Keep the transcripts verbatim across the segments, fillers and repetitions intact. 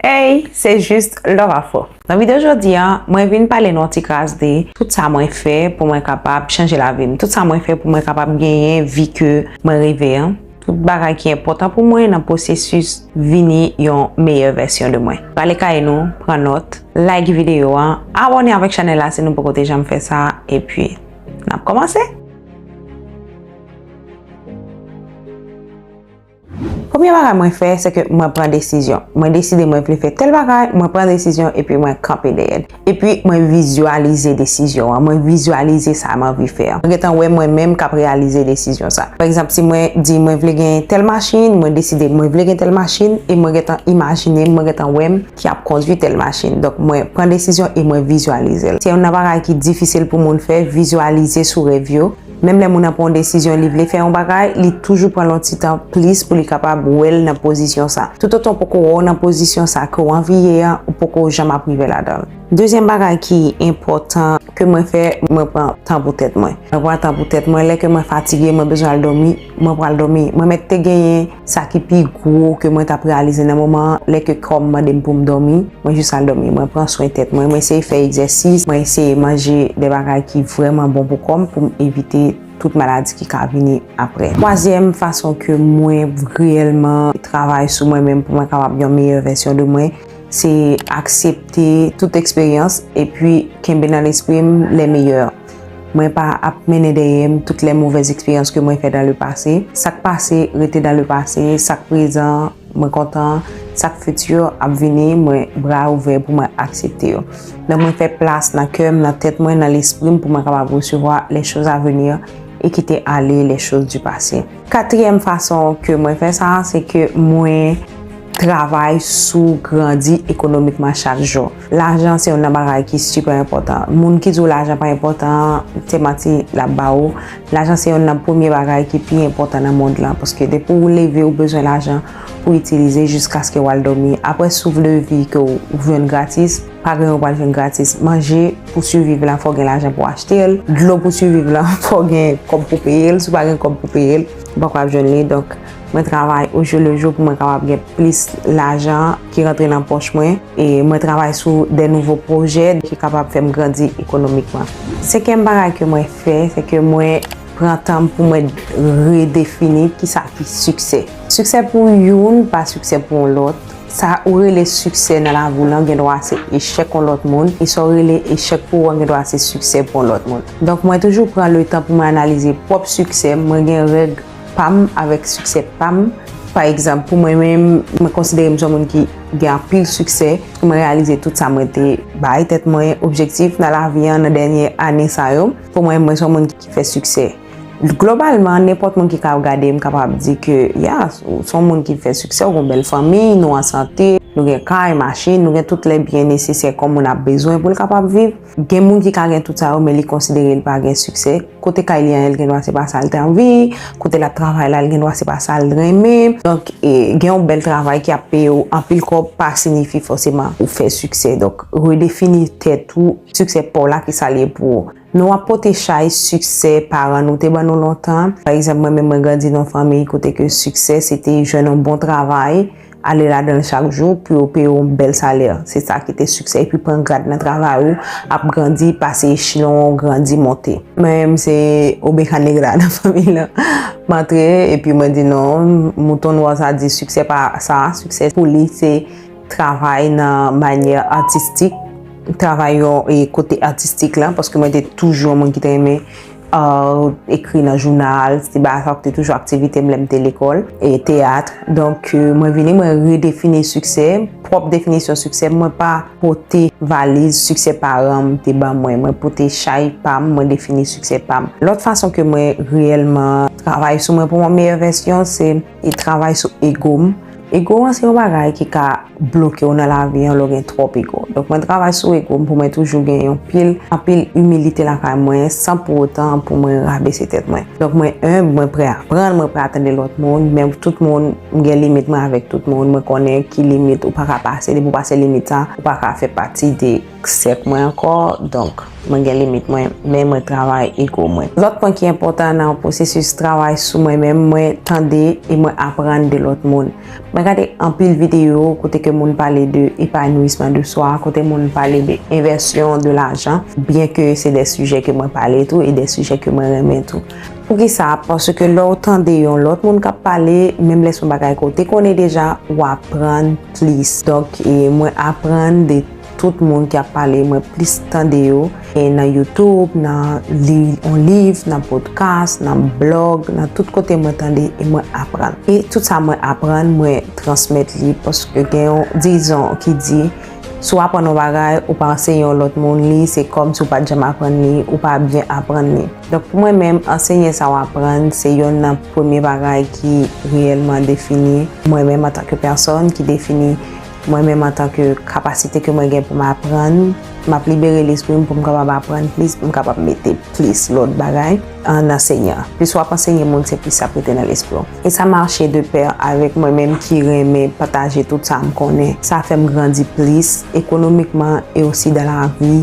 Hey, se jis Love Afro. Nan videyo jodi a, mwen vin pale nou yon ti kras de tout sa mwen fè pou mwen kapab chanje lavi m. Tout sa mwen fè pou mwen kapab genyen vi ke mwen reve an. Tout bagay ki enpòtan pou mwen nan pwosesis vini yon meyè vèsyon de mwen. Prale kay nou, pran nòt, like videyo a, abòne avèk chanèl la si nou poko te janm fè sa, epi n ap kòmanse. Premye bagay mwen fè, se ke mwen pran desizyon. Mwen deside mwen vle fè tèl bagay, mwen pran desizyon epi mwen kanpe dèyè l. Epi mwen vizyalize desizyon an, mwen vizyalize sa mwen anvi fè an. Mwen gentan wè mwen menm k ap reyalize desizyon sa. Pa egzanp, si mwen di mwen vle gen tèl machin, mwen deside mwen vle gen tèl machin, e mwen gentan imajine m, mwen gentan wè m ki ap kondui tèl machin. Donk, mwen pran desizyon e mwen vizyalize l. Se youn nan bagay ki difisil pou moun fè, vizyalize sou rèv yo. Menm lè moun nan pran yon desizyon, li vle fè yon bagay, li toujou pran l yon ti tan plis pou li kapab wè l nan pozisyon sa. Toutotan w poko wè w nan pozisyon sa ke w anvi ye an, ou poko janm ap rive ladan l. Dezyèm bagay ki enpòtan ke mwen fè, mwen pran tan pou tèt mwen. Mwen pran tan pou tèt mwen. Lè ke mwen fatige, mwen bezwen al dòmi, mwen pral dòmi. Mwen mèt te genyen sa ki pi gwo ke mwen t ap reyalize nan moman an, lè ke kò m mande m pou m dòmi, mwen jis al dòmi. Mwen pran swen tèt mwen, mwen eseye fè egzèsis, mwen eseye manje de bagay ki vrèman bon pou kò m, pou m evite tout maladi ki ka vini apre. Twazyèm fason ke mwen reyèlman travay sou mwen menm pou mwen kapab yon meyè vèsyon de mwen, se aksepte tout eksperyans epi kenbe nan lespri m les meilleurs. Mwen pa ap mennen dèyè m tout les mauvaises expériences ke mwen fè dans le passé. Sa k pase, rete dans le passé. Sa k prezan, mwen kontan. Sa k fiti ap vini, mwen bra ouvè pou mwen aksepte yo. Donk, mwen fè plas nan kè m, nan tèt mwen, nan lespri m, pou mwen kapab resevwa les choses à venir e kite ale les choses du passé. Katriyèm fason ke mwen fè sa, se ke mwen travay sou grandi ekonomikman chak jou. Lajan se youn nan bagay ki sipè enpòtan. Moun ki di w lajan pa enpòtan, se manti l ap ba ou. Lajan se youn nan premye bagay ki pi enpòtan nan mond lan, paske depi w leve, ou bezwen lajan pou itilize jiskaske w al dòmi. Apre, si w vle vi ke w jwenn gratis, pa gen yon pral jwenn gratis. Manje, pou siviv la, fò w gen lajan pou w achte l. Dlo, pou siviv la, fò w gen kòb pou peye l. Si w pa gen kòb pou peye l, ou poko ap jwenn li. Donk, mwen travay au jour le jour pou mwen kapab gen plis lajan ki rantre nan pòch mwen. E mwen travay sou de nouvo pwojè ki kapab fè m grandi ekonomikman. Senkyèm bagay ke mwen fè, se ke mwen pran tan m pou mwen redefini kisa ki siksè. Siksè pou youn pa siksè pou yon lòt. Sa ou rele siksè nan lavi w lan gendwa se echèk yon lòt moun, e sa w rele echèk pou ou an gendwa se siksè pou yon lòt moun. Donk, mwen toujou pran letan pou mwen analize pwòp siksè m, mwen gen règ pa m avèk siksè pa m. Pa egzanp, pou mwen menm, mwen konsidere m se yon moun ki gen anpil siksè. Mwen reyalize tout sa mwen te bay tèt mwen objektif nan lavi an nan dènye ane sa yo. Pou mwen, mwen se yon moun ki fè siksè. Globalman, nenpòt moun ki ka ap gade m kapab di ke, ya, ou se yon moun ki fè siksè, ou gen yon bèl fanmi, nou an sante, nou gen kay, machin, nou gen tout lè byen nesesè kòm moun ap bezwen pou l kapab viv. Gen moun ki ka gen tout sa yo, men li konsidere l pa gen siksè. Kote kay li an ye, l gendwa se pa sa l te anvi. Kote l ap travay la, l gendwa se pa sa l renmen. Donk, e, gen yon bèl travay ki ap peye w anpil kòb pa siyifi fòseman ou fè siksè. Donk, redefini tèt ou, siksè pa w la, ki sa l ye pou ou. Nou ap pote chay siksè paran nou te ban nou lontan. Pa egzanp, mwen menm, mwen grandi nan yon fanmi kote ke siksè se te jwenn yon bon travay, ale ladan l chak jou pou yo peye w yon bèl salè. Se sa ki te siksè. Epi pran grad nan travay ou, ap grandi, pase echelon, grandi, monte. Mwen menm, se oveja negra nan fanmi lan. M antre, epi mwen di non, mouton nwa sa di siksè pa sa, siksè pou li se travay nan manyè atistik, travay yon, e, kote atistik lan, paske mwen te toujou yon moun ki te renmen, e, ekri nan jounal, se te bagay sa ki te toujou aktivite m lè m te lekòl, e teyat. Donk, e, mwen vini, mwen redefini siksè, pwòp definisyon siksè, mwen pa pote valiz siksè paran m te ban mwen, mwen pote chay pa m, mwen defini siksè pa m. Lòt fason ke mwen reyèlman travay sou mwen pou yon meyè vèsyon, se, e, travay sou ego m. Ego an se yon bagay ki ka bloke w nan lavi an lè w gen twòp ego. Donk, mwen travay sou ego m pou mwen toujou gen yon pil, anpil imilite lakay mwen, san pou otan pou mwen rabese tèt mwen. Donk, mwen enb, mwen prè aprann, mwen prè a tande lòt moun, men tout moun, m gen limit mwen avèk tout moun, mwen konnen ki limit ou pa ka pase, depi w pase limit sa, ou pa ka fè pati de sèk mwen ankò, donk, mwen gen limit mwen, men mwen travay ego mwen. Lòt pwen ki enpòtan nan pwosesis travay sou mwen menm, mwen tande e mwen aprann de lòt moun. Mwen gade anpil videyo kote ke moun pale de epanouisman de swa, kote moun pale de envèsyon de lajan, byen ke se de sijè ke mwen pale tou e de sijè ke mwen renmen tou. Poukisa? Paske lè w tande yon lòt moun k ap pale, menm lè se yon bagay ke w te konnen deja, w aprann plis. Donk, e, mwen aprann de tout moun ki ap pale, mwen plis tande yo. E nan YouTube, nan li yon liv, nan podcast, nan blog, nan tout kote mwen tande e mwen aprann. E tout sa mwen aprann, mwen transmèt li, paske gen yon dizon ki di, si w aprann yon bagay, ou pa anseye yon lòt moun li, se kòm si w pa t janm aprann li, ou pa byen aprann li. Donk, pou mwen menm, ansenye sa w aprann, se yonn nan premye bagay ki reyèlman defini mwen menm antanke pèsòn, ki defini mwen menm antanke kapasite ke mwen gen pou m aprann. M ap libere lespri m pou m kapab aprann plis, pou m kapab mete plis lòt bagay an ansenyan. Plis w ap ansenye moun, se plis sa ap rete nan lespri w. E sa mache de pè avèk mwen menm ki renmen pataje tout sa m konnen. Sa fè m grandi plis ekonomikman e osi dan lavi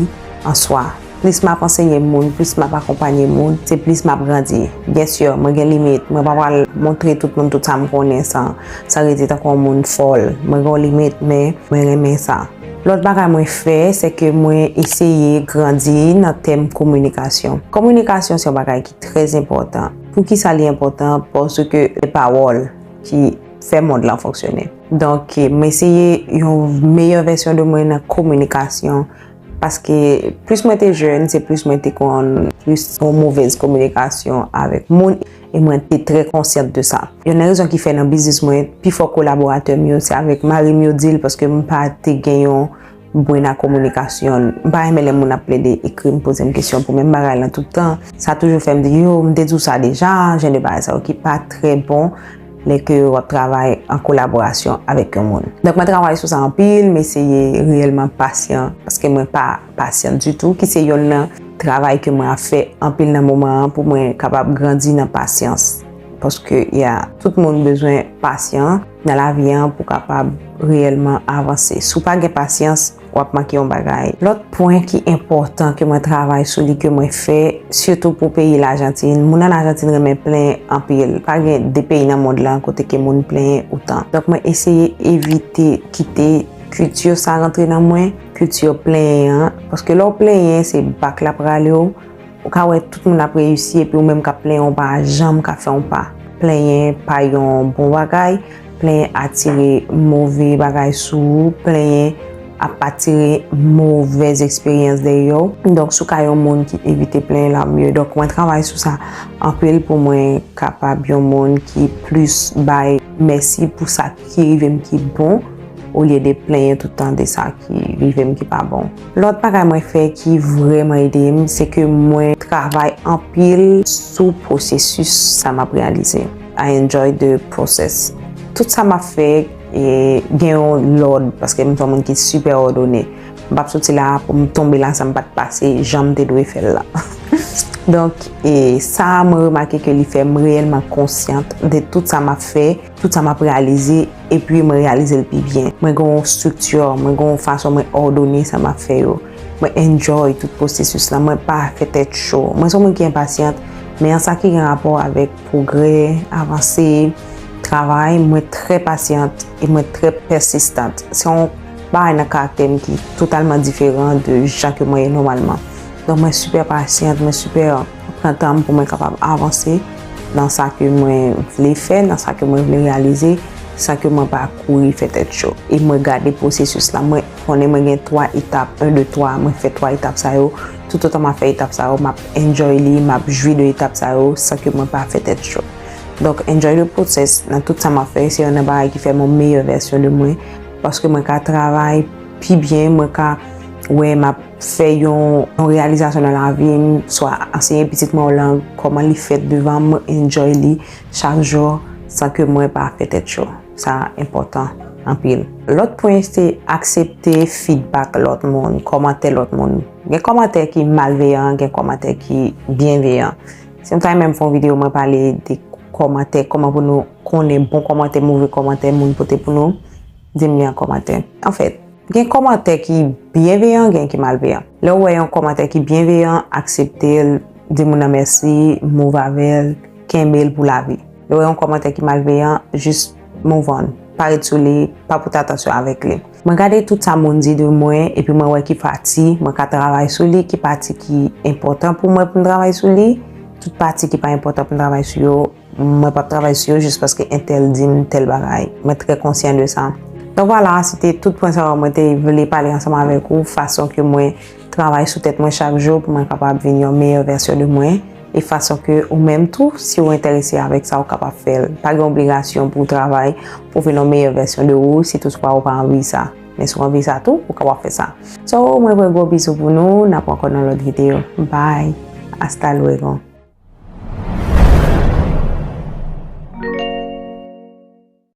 an swa. Plis m ap ansenye moun, plis m ap akonpanye moun, se plis m ap grandi. Byen si, mwen gen limit. Mwen pa pral montre tout moun tout sa m konnen san, san rete tankou yon moun fòl. Mwen gen yon limit, men mwen renmen sa. Lòt bagay mwen fè, se ke mwen eseye grandi nan tèm kominikasyon. Kominikasyon se yon bagay ki trè enpòtan. Poukisa li enpòtan? Paske se pawòl ki fè mond lan fonksyone. Donk, mwen eseye yon meyè vèsyon de mwen nan kominikasyon. Paske plis mwen te jèn, se plis mwen te konn plis yon movèz kominikasyon avèk moun. E mwen te trè konsyant de sa. Youn nan rezon ki fè nan biznis mwen, pifò kolaboratè m yo, se avèk mari m yo di l, paske m pa te gen yon bwena kominikasyon. M pa renmen lè moun ap plede ekri m, poze m kesyon pou menm bagay lan tout tan. Sa toujou fè m di, yo, m te di w sa deja, jan de bagay sa yo ki pa trè bon lè ke w ap travay an kolaborasyon avèk yon moun. Donk, mwen travay sou sa anpil, m eseye reyèlman pasyan, paske mwen pa pasyan ditou, ki se yonn nan travay ke mwen ap fè anpil nan moman an pou mwen kapab grandi nan pasyans. Paske, ya, tout moun bezwen pasyan nan lavi an pou kapab reyèlman avanse. Si w pa gen pasyans, w ap manke yon bagay. Lòt pwen ki enpòtan ke mwen travay sou li, ke mwen fè, sitou pou peyi Lajantin, moun an Lajantin renmen plenyen anpil. Pa gen de peyi nan mond lan kote ke moun plenyen otan. Donk, mwen eseye evite kite kilti sa rantre nan mwen, kilti plenyen an. Paske lè w plenyen, se bak l ap rale w. Ou ka wè tout moun ap reyisi, epi ou menm k ap plenyen, ou pa janm ka fè yon pa. Plenyen pa yon bon bagay, plenyen atire move bagay sou ou, plenyen ap atire movèz eksperyans dèyè w. Donk, si w ka yon moun ki evite plenyen la, mye. Donk, mwen travay sou sa anpil pou mwen kapab yon moun ki plis bay mèsi pou sa ki rive m ki bon, olye de plenyen tout tan de sa ki rive m ki pa bon. Lòt bagay mwen fè ki vrèman ede m, se ke mwen travay anpil sou pwosesis sa m ap reyalize. I enjoy the process. Tout sa m ap fè, e, gen yon lòd, paske m se yon moun ki sipè òdone. M p ap soti la pou m tonbe la san m pa t pase jan m te dwe fè l la. Donk, e, sa a, mwen remake ke li fè m reyèlman konsyant de tout sa m ap fè, tout sa m ap reyalize, epi mwen reyalize l pi byen. Mwen gen yon estrikti, mwen gen yon fason mwen òdone sa m ap fè yo. Mwen enjoy tout pwosesis la, mwen pa fè tèt cho. Mwen se yon moun ki enpasyant, men an sa ki gen rapò avèk pwogrè, avanse, travay, mwen trè pasyant e mwen trè pèsistant. Se yon bagay nan karaktè m ki totalman diferan de jan ke mwen ye nòmalman. Donk, mwen sipè pasyant, mwen sipè pran tan m pou mwen kapab avanse nan sa ke mwen vle fè, nan sa ke mwen vle reyalize, san ke mwen pa kouri fè tèt cho. E mwen gade pwosesis la, mwen konnen mwen gen twa etap, en, de, twa, mwen fè twa etap sa yo. Toutotan m ap fè etap sa yo, m ap enjoy li, m ap jwi de etap sa yo, san ke mwen pa fè tèt cho. Donk, enjoy the process nan tout sa m ap fè, se youn nan bagay ki fè m yon meyè vèsyon de mwen, paske mwen ka travay pi byen, mwen ka wè m ap fè yon, yon reyalizasyon nan lavi m, swa ansenye pitit mwen yon lang, kòman li fèt devan m, mwen enjoy li chak jou, san ke mwen pa fè tèt cho. Sa enpòtan anpil. Lòt pwen, se aksepte feedback lòt moun, kòmantè lòt moun. Gen kòmantè ki malveyan, gen kòmantè ki byenveyan. Si m ta renmen m fè yon videyo, mwen pale de kòmantè, kòman pou nou konnen bon kòmantè, move kòmantè moun pote pou nou, di m li an kòmantè. Anfèt, gen kòmantè ki byenveyan, gen ki malveyan. Lè w wè yon kòmantè ki byenveyan, aksepte l, di moun nan mèsi, move avè l, kenbe l pou lavi. Lè w wè yon kòmantè ki malveyan, jis move on. pa ret sou li, pa pote atansyon avèk li. Mwen gade tout sa moun di de mwen, epi mwen wè ki pati mwen ka travay sou li, ki pati ki enpòtan pou mwen pou m travay sou li. Tout pati ki pa enpòtan pou m travay sou yo, mwen p ap travay sou yo jis paske entèl di m tèl bagay. Mwen trè konsyan de sa. Donk vwala, se te tout pwen sa yo mwen te vle pale ansanm avèk ou, fason ke mwen travay sou tèt mwen chak jou pou mwen kapab vin yon meyè vèsyon de mwen. E fason ke ou menm tou, si ou enterese avèk sa, ou kapab fè l. Pa gen obligasyon pou w travay pou w vin yon meyè vèsyon de ou, si toutfwa ou pa anvi sa. Men si w anvi sa tou, ou kapab fè sa. So, mwen voye gwo bizou pou nou, n ap wè ankò nan lòt videyo. Bye! Hasta luego!